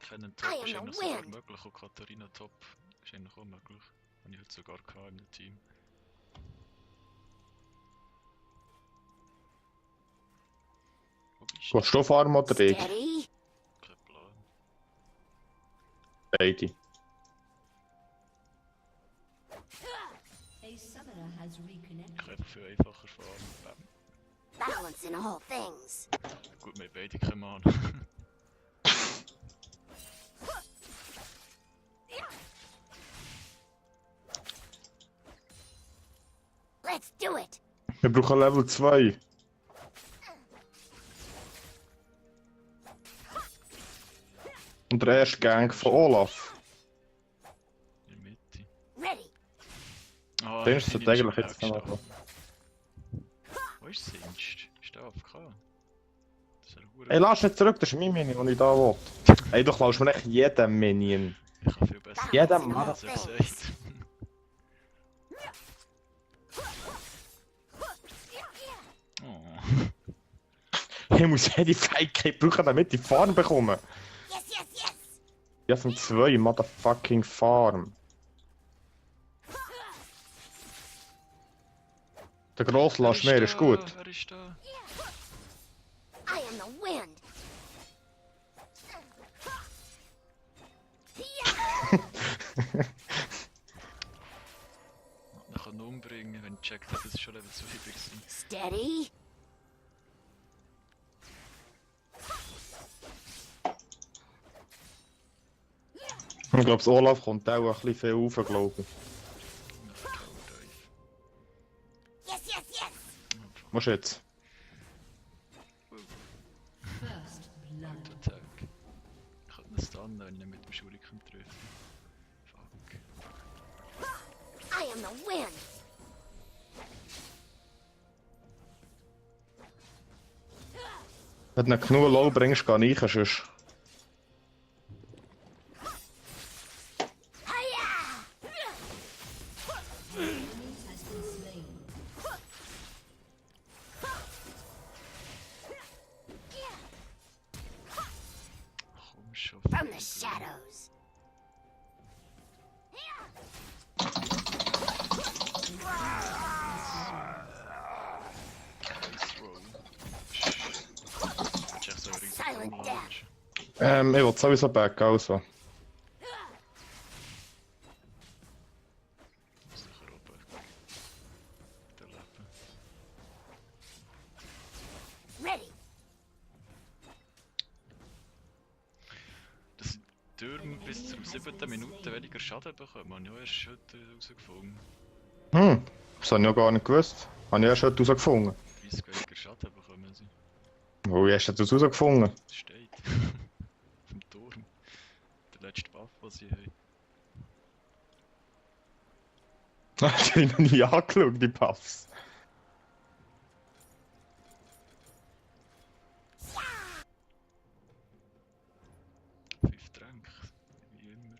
Kennen Top ist eigentlich sogar möglich und Katharina Top ist eigentlich auch möglich. Habe ich halt sogar gehabt im Team. Wo bist Willst du fahren oder ich? Steady. Kein Plan. Beide. A summoner has reconnected. Ich kann einfach viel einfacher fahren. Balance in all things. Gut, wir haben beide keine Mann. Let's do it. Wir brauchen Level 2. Und der erste Gang von Olaf. In der Mitte. Ready. Ah, Den ist ich eigentlich bin jetzt schon noch. gestanden. Wo ist Sinst? Ist der AFK? Das ist ein Hure. Ey, lass nicht zurück, das ist mein Minion, den ich da will. Ey, du klaust mir echt jeden Minion. Ich kann viel besser. Jeder Balance in Mann. all als er things. gesagt. Oh. Ich muss jede Fähigkeit brauchen, damit ich Farm bekomme. Yes, yes, yes. Ja, von 2 Motherfucking Farm. Der Gross lässt mehr, ist gut. Wer ist da? I am the wind. Ich kann ihn umbringen, wenn ich checkt, dass es schon Level 2 war. Steady. Ich glaube, Olaf kommt auch ein bisschen viel rauf, glaube ich. Ich kann Tower Dive. Yes, yes, yes. Musst du jetzt? First blood. Attack. Ich kann ihn stunnen, wenn ich ihn mit dem Shuriken treffe. Fuck. I am the wind. Wenn du nicht genug Low bringst, geh ich sonst. Hiya! Enemies has been slain. Komm schon. From the shadows. Ice Roll. Willst du echt so einen riesen Silent Baum death. latschen? Ich will sowieso back, also. Sicher oben. Der Leben. Ready. Dass die Türme bis zur 7. Minute weniger Schaden bekommen, habe ich auch erst heute herausgefunden. Das habe ich ja gar nicht gewusst. Habe ich erst heute herausgefunden. 30 weniger Schaden bekommen sie. Wo hast du das herausgefunden? Das steht. Vom Turm. Der letzte Buff, den sie haben. Das habe ich noch nie angeschaut, die Puffs. Fünf Tränke, wie immer.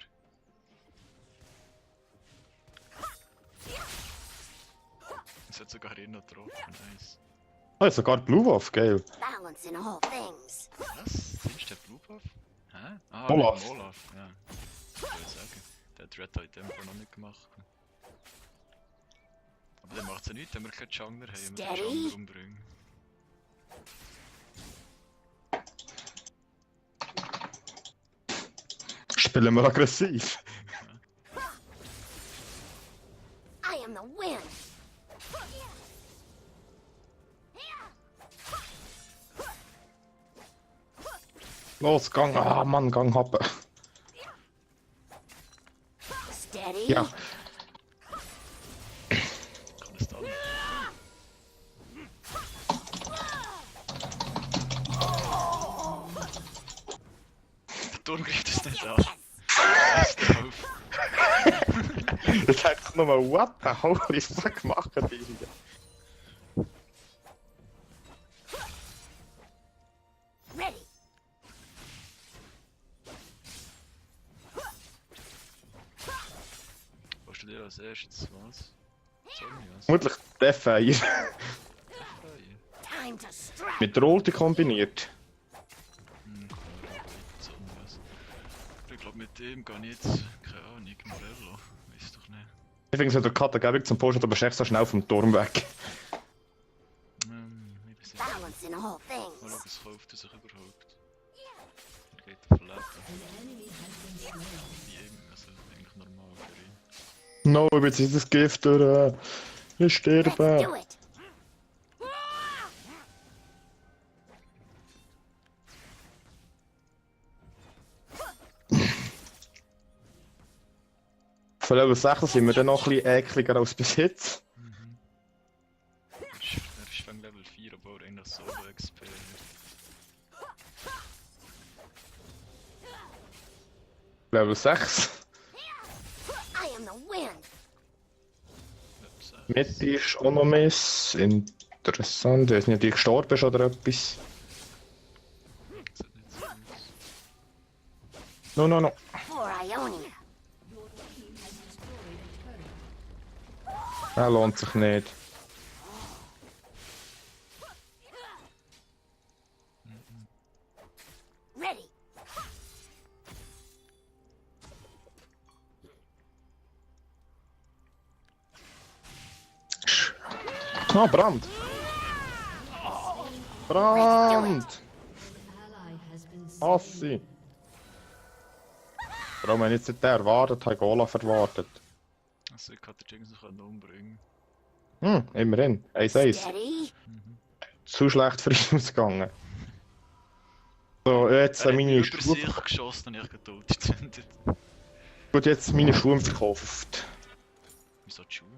Es hat sogar ihn noch getroffen, nice. Oh, ist sogar Blue Wolf, geil. Balance in all things. Was? Ist der Blue Buff? Hä? Ah, Olaf. wegen Olaf, ja. Ich würde sagen, der hat Red Eye Tempo noch nicht gemacht. Aber der macht ja nichts, wenn wir keinen Jungler haben, wir den Steady. Jungler umbringen. Spielen wir aggressiv. I am the wind. Los, gang. Ah, Mann, gang happen. Steady. Ja. Kann es dann? Der Turm greift es nicht an. Pass drauf. Das heißt nochmal, what the holy fuck machen die hier? Ready. Willst du dir als erstes was? Zombie was? Vermutlich der Feier. Freie. Time to strike. Mit der Ulti kombiniert. Klar, aber Zombie was. glaube mit dem gehe ich jetzt, keine Ahnung, Morello. Weiss doch nicht. Ich finde so der Kategorie zum Pushen, du bist echt so schnell vom Turm weg. Ich weiß nicht. Balance in all Mal schauen, things. was kauft er sich überhaupt. Er geht auf Leben. An enemy has been slain. Wie immer, also eigentlich normal für ihn. No, ich bin jetzt das Gift durch. Ich Let's sterbe. do it. Von Level 6 sind wir dann noch ein bisschen ekliger als bis jetzt. Er ist fang Level 4, obwohl er eigentlich Solo-XP hat. Level 6. I am the wind. Mitte ist auch noch Miss. Interessant. Ich weiß nicht, ob du gestorben bist oder etwas. Sieht nicht so aus. No, no, no. For Ionia. Your team has destroyed a turret. Das lohnt sich nicht. Ready. Ah, Brand! Brand! Ally has been slain. Assi! Warum habe ich jetzt nicht den erwartet, habe ich Olaf erwartet. Also ich hätte den Jinx noch umbringen. Immerhin. 1-1. Steady. Zu schlecht für ihn ausgegangen. So, jetzt Er hat meine mich über Schuhe. sich geschossen und ich habe tot gezündet. Gut, jetzt meine Schuhe verkauft. Wieso die Schuhe?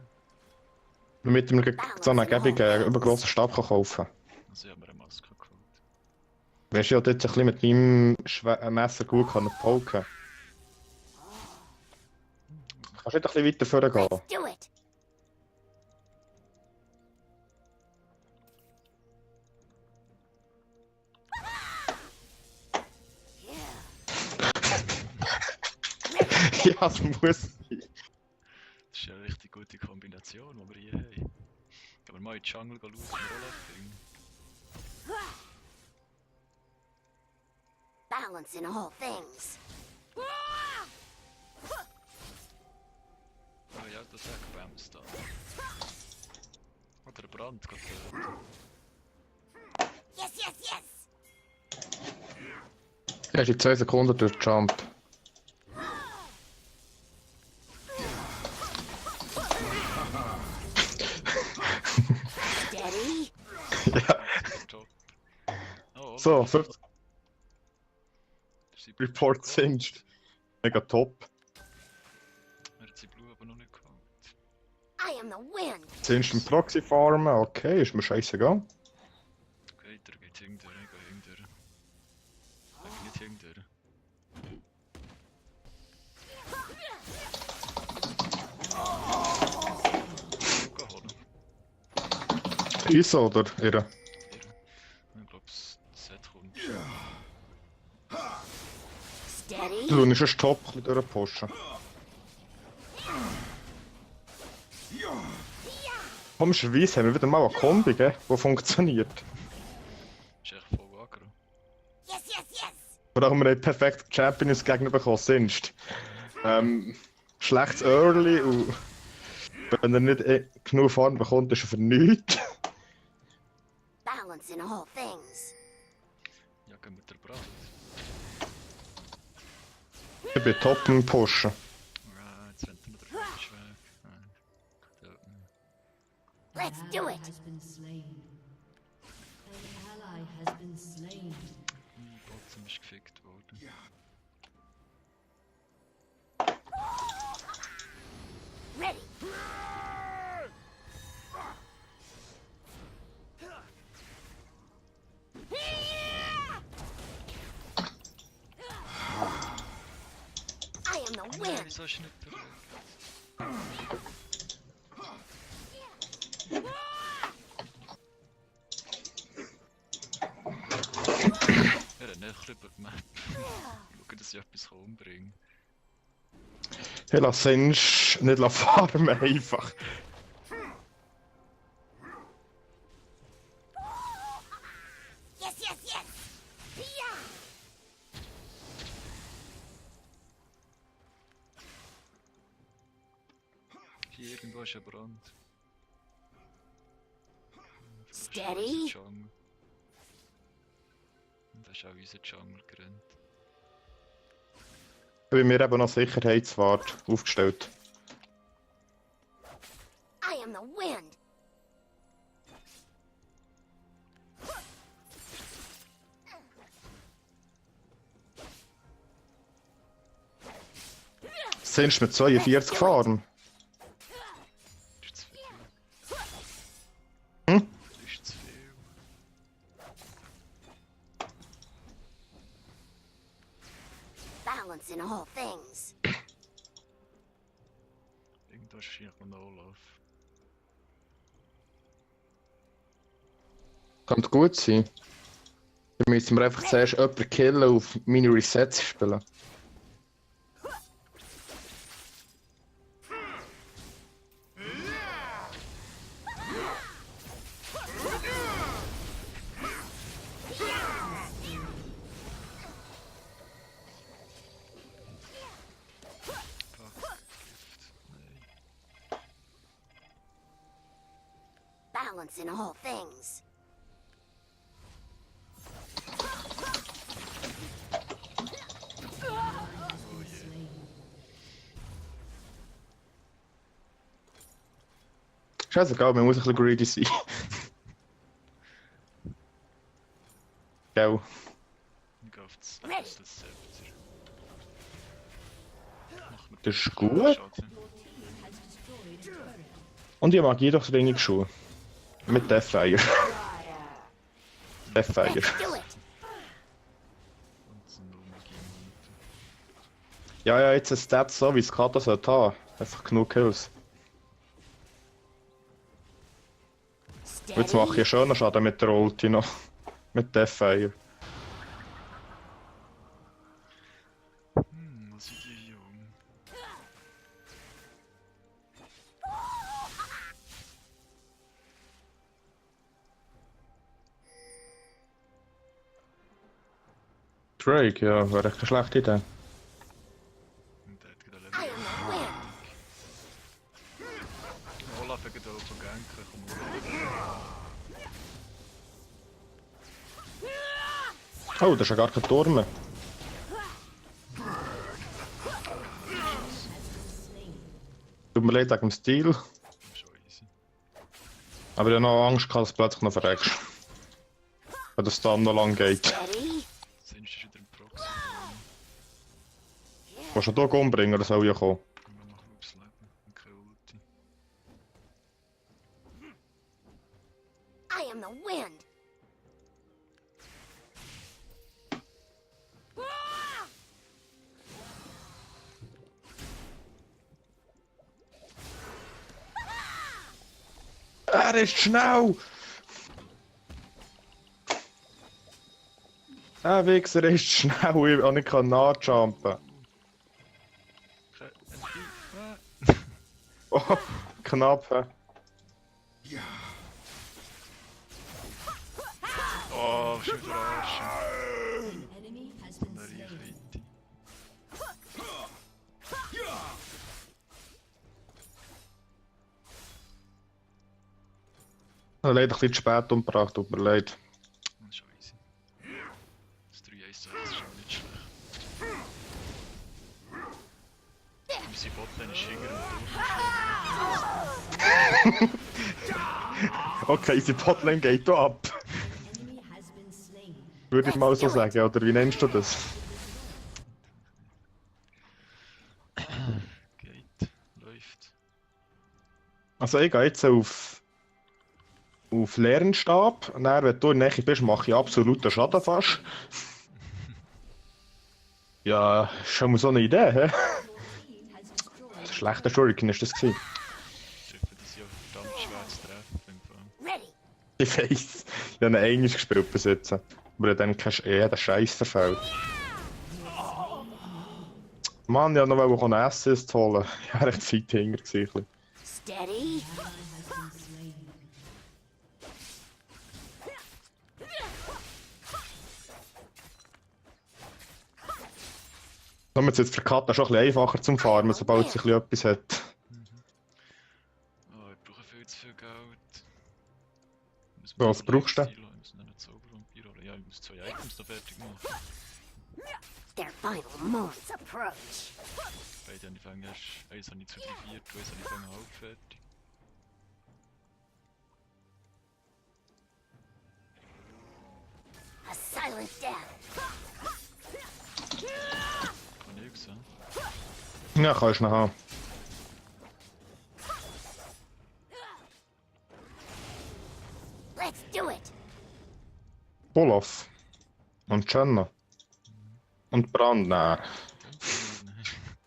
Damit man so einen gäbigen, übergrossen Stab kann kaufen kann. Also ich habe mir eine Maske geholt. Weißt du, ich jetzt ein bisschen mit meinem Messer gut poken kann. Kannst du nicht ein bisschen weiter vorgehen? Let's do it. Ja, es muss sein. Das ist ja eine richtig gute Kombination, die wir hier haben. Aber mal in die Jungle schauen, ob wir Olaf finden. Balance in all things. Ah ja, das ist ein Bams da. Oder der Brand geht töten. Yes, yes, yes. Du hast in 2 Sekunden durch Jump. Steady. Ja, Top. Oh, Olaf. so, 50 Der ist Report singed. Mega top. Er hat seine Blue aber noch nicht geholt. I am the wind. Singed im Proxy farmen, okay, ist mir scheißegal. Okay, der geht hindurch, ich gehe hindurch. Ich gehe nicht hindurch. Geh holen. Isa oder ihre? Ich glaube, das Set kommt. Steady. Du musst einen Stopp ein bisschen durchpushen. Komischerweise haben wir wieder mal eine Kombi, gell, die funktioniert. Ist echt voll aggro. Yes, yes, yes. Vor allem, wir haben perfekt Champions Gegner bekommen, sonst. Schlechtes Early und wenn er nicht genug Farm bekommt, ist er für nichts. Balance in all things. Ja, gehen wir den Brand. Ich bin top im Pushen. Ah, jetzt rennt er noch der falsche Weg. Nein, töt mich. Let's An do ally it. has been slain. An ally has been slain. Botzen ist gefickt worden. Ready. I am the wind. Wieso ist er nicht bereit? Er hat nicht über die Map. Schauen, dass ich etwas umbringe. Ich lasse sonst nicht farmen, einfach. Yes, yes, yes. Yeah. Hier irgendwo ist ein Brand. Steady. Jungle. Und da ist auch unser Jungle gerannt. Bei mir eben noch Sicherheitswart aufgestellt. I am the wind. Sind mit 42 gefahren? Das ist zu viel. Hm? Das ist zu viel. Balance in all things. Irgendwo ist wahrscheinlich noch Olaf. Könnte gut sein. Dann müssen wir einfach zuerst jemanden killen und auf meine Resets spielen. Fuck. Gift. Nein. Balance in all things. Oh je. Scheißegal, man muss ein bisschen greedy sein. Gell? Ich gehe auf das Ready. Zepter. Mach mir Das ist gut. Schaden. Has destroyed a turret. Und ich mag jedoch wenig Schuhe. Mit Deathfire. Deathfire. Let's do it. Und es sind nur Magie. Ja, jetzt ein Stat so, wie es Kata sollte haben. Einfach genug Kills. Steady. Jetzt mache ich ja schöner Schaden mit der Ulti noch. Mit Deathfire. Was sind die jung? Drake, ja, wäre echt keine schlechte Idee. Und der hat gerade I am the wind. Olaf hat gerade oben ganken. Komm Oh, das ist ja gar kein Turm mehr. Tut mir leid wegen dem Stil, schon easy. aber ich habe noch Angst gehabt, dass du plötzlich noch verreckst. Wenn das dann noch lang geht. Steady. Sind ist wieder im Proxy. Willst du ihn hier umbringen oder soll ich kommen? Und wir machen aufs Leben. Und keine Ulti. I am the wind. Er ist schnell! Der Wichser ist schnell, ich kann nicht nachjumpen. Keine Oh, knapp. Hä? Oh, schon wieder Arsch. An enemy has been Eine slain. Riefreite. Leider ein bisschen zu spät umgebracht, tut mir leid. Das ist schon easy. Das 3-1 das ist schon nicht schlecht. Unsere Botlane ist hinter Okay, unsere Botlane geht hier ab. Enemy has been slain. Würde ich mal so sagen, oder wie nennst du das? Geht. Läuft. Also ich gehe jetzt auf Lehrenstab. Und dann, wenn du in der Nähe bist, mache ich absoluten Schaden fast. Ja, schon mal so eine Idee, hä? Your team has destroyed Das schlechte Shuriken ist das gewesen. Treffen das ja verdammt schwer zu treffen. Im Fall. Ready. Ich weiss. Ich habe einen Englisch gespielt bis jetzt. Aber dann kannst du den Scheiß verfällt. Mann, ich wollte noch einen Assist holen. Ich war recht weit hinter gewesen. Steady. ally has been slain. Damit ist jetzt für Kata schon ein bisschen einfacher zum Farmen, sobald sie ein bisschen etwas hat. Was brauchst du? Wir müssen noch einen Zaubervampir holen. Ja, ich muss 2 Items noch fertig machen. Their final moments approach. Beide habe ich fangen erst... Eins habe ich zu 3/4, eins habe ich fangen halb fertig. A silent death. Kann ich gesehen. Ja, kannst du noch haben. Let's do it. Olaf. Und Jenna. Und Brand, nein.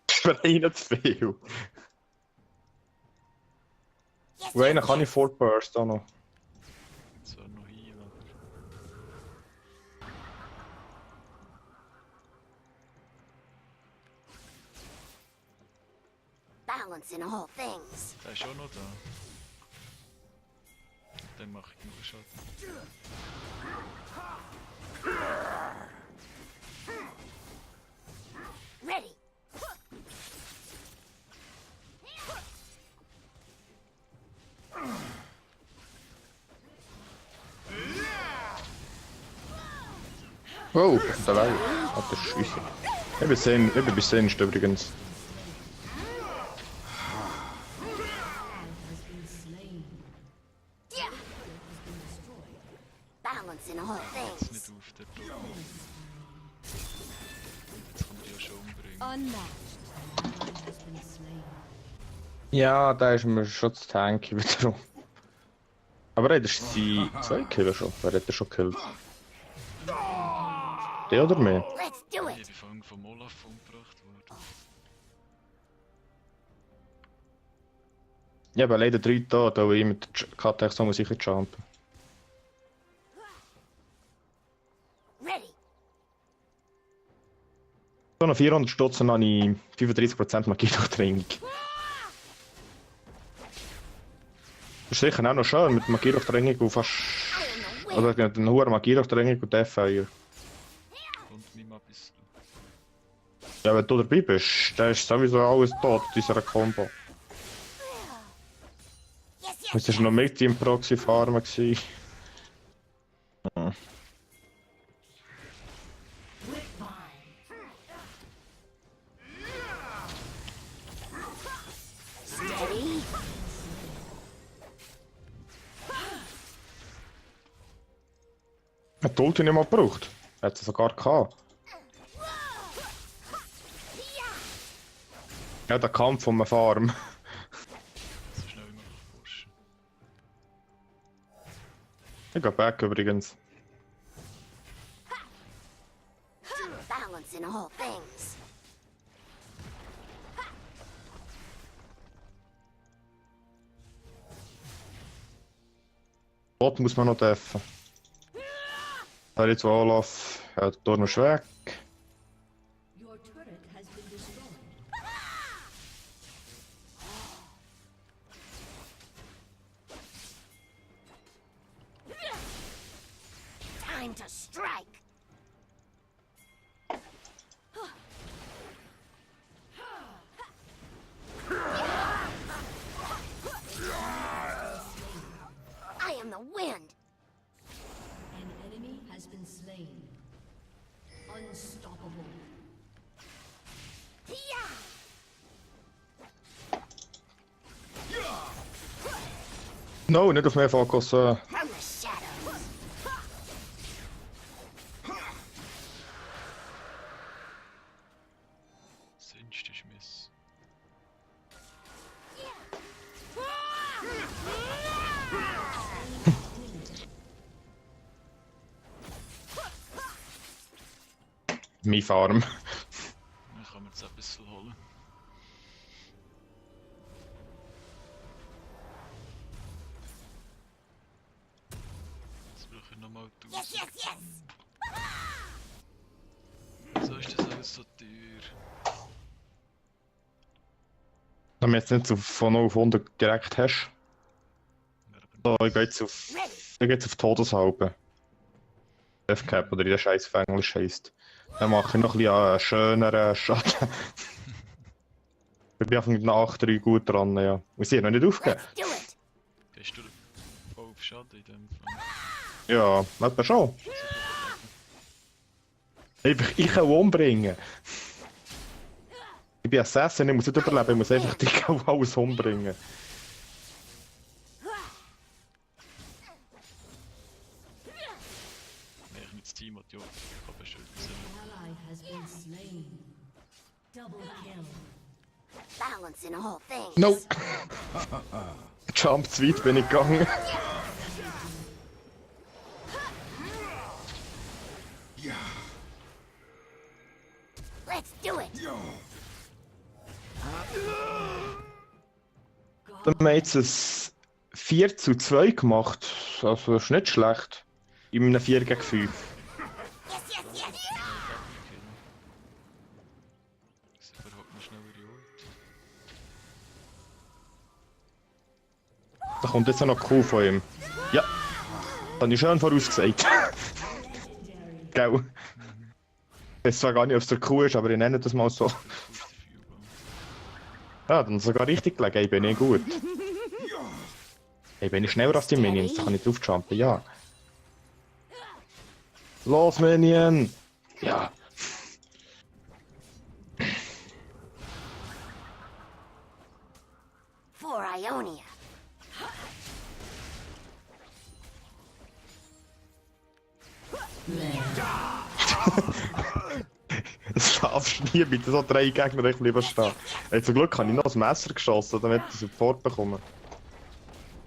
Das wäre nicht zu viel. Yes, Und einen yes, kann ich yes. Fort Burst auch noch. Zwar noch hier, aber... Balance in all things. Der ist auch noch da. Dann mache ich noch einen Schatten. Ready. Oh, der Leih. Hat der Scheiße. Ich bin bis 10 übrigens. Has been slain. Yeah. Has been destroyed. Balance in all Jetzt things. nicht auf, der Druck. Jetzt kann man die ja schon umbringen. Unmatched. Ally has been slain. Ja, da ist mir schon zu tanky wiederum. Aber er hat sie 2 Killer schon. Wer hat er schon gekillt? Der oder mehr? Let's do Ich it. bin vorhin vom Olaf umgebracht worden. Ja, aber leider 3 da ich mit der Katex muss ich jumpen. Ready. So noch 400 Stutzen habe ich 35% Magie-Durchdringung. Das ist sicher auch noch schön mit Magie-Durchdringung und fast... I am the wind. Oder eine hohe Magie-Durchdringung und Deathfire. Und nicht mal bis... Ja, wenn du dabei bist, dann ist sowieso alles tot in dieser Combo. Yes, yes, Es war noch mit im Proxy-Farmen. steady. Hat die Ulti nicht mal gebraucht. Hat sie sogar gehabt. Ja, der Kampf um eine Farm. So schnell wie möglich pushen. Ich gehe back übrigens. Balance in all things. Bot muss man noch treffen. Da jetzt Olaf. Ja, der Turm ist weg. Your turret has been destroyed. Time to strike. I am the wind. An enemy has been slain. Unstoppable. Yeah. No, nicht auf mehr Fokus. From the shadows. Sonst ist Miss. Meine Farm. Dann kann man jetzt ein bisschen holen. Jetzt brauche ich nochmal Yes, 1000. yes, yes. Wieso ist das alles so teuer? Wenn du jetzt nicht so von 0 auf 100 direkt hast. Ja, aber So, ich gehe jetzt auf, Ready. ich gehe jetzt auf Todeshalbe. Deathcap oder wie der Scheiß auf Englisch heisst. Dann mache ich noch ein bisschen einen schöneren Schaden. Ich bin einfach mit einer 8-3 gut dran, ja. Und sie haben noch nicht aufgegeben. Let's do it. gehst du voll auf Schaden in dem Fall. Ja, etwa schon. Einfach ich kann umbringen. Ich bin Assassin, ich muss nicht überleben, ich muss einfach dich auch alles umbringen. Wenn ich nicht das Team hat, ja, ich kann beschützen. Ally has been slain. Double kill. Balance in all things. No! Jump zu weit bin ich gegangen. Let's do it. Dann haben wir jetzt ein 4:2 gemacht. Also ist nicht schlecht. In einem 4 gegen 5. Yes, yes, yes. Ich verhalte noch schnell ihre Ult. Da kommt jetzt auch noch Q von ihm. Ja. Dann ist schön vorausgesagt. Gell? Ich weiß zwar gar nicht, ob es der Q ist, aber ich nenne das mal so. Ja, dann sogar richtig gelegen. Ich bin nicht gut. Ich bin ich schneller als die Minions, da kann ich draufjumpen, ja. Los, Minion! Ja. For Ionia. Das darfst du nie mit so 3 Gegnern echt lieber stehen. Hey, zum Glück habe ich noch das Messer geschossen, damit ich Support bekomme.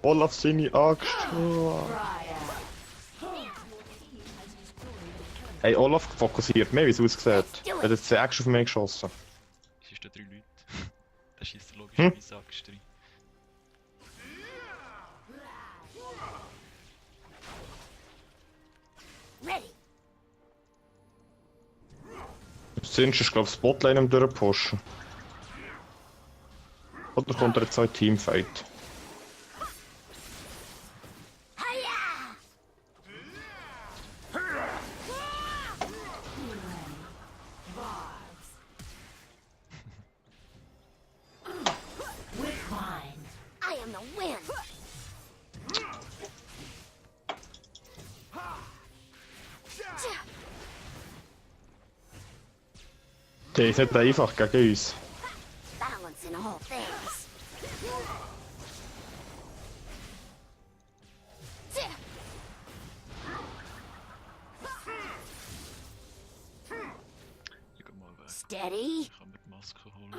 Olaf seine Axt. Oh. Hey, Olaf fokussiert mehr, wie es aussieht. Er hat jetzt 2 Action auf mich geschossen. Es ist da 3 Leute. Da schießt er logischerweise Axt rein. Ready. Sonst ist, glaube ich, Spotline am durchpushen. Oder kommt er jetzt ein Teamfight? Hiya! I am the wind. Der ist nicht einfach gegen uns. Balance in all things. Ich geh mal weg. Steady. Ich kann mir die Maske holen.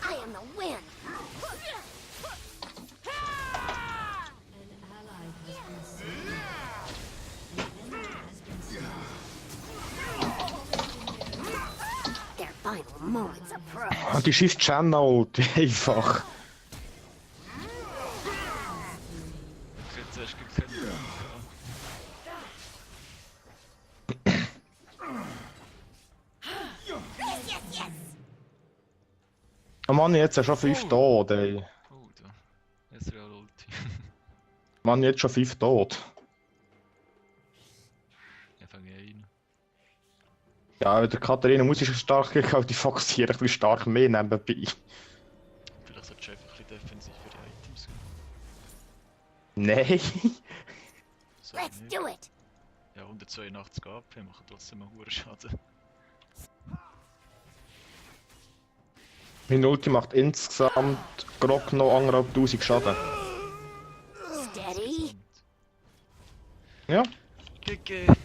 I am the wind. An ally has been slain. An enemy has been slain. Their final moments approach. Ah, die schießt Channel, einfach. Ich hätte zuerst gekannt. Oh Mann, jetzt schon 5 tot, ey. Oh, da. Jetzt Real Ulti. Mann, jetzt schon 5 tot. Ich fange ein. Ja, der Katharina muss ich stark gegen die fokussieren, ein bisschen stark mehr nebenbei. Vielleicht solltest du einfach ein bisschen defensiv für die Items gehen. Nein. So Let's nicht. do it. Ja, 182 AP machen trotzdem einen hohen Schaden. Mein Ulti macht insgesamt grob noch 1'500 Schaden. Steady. Ja. GG.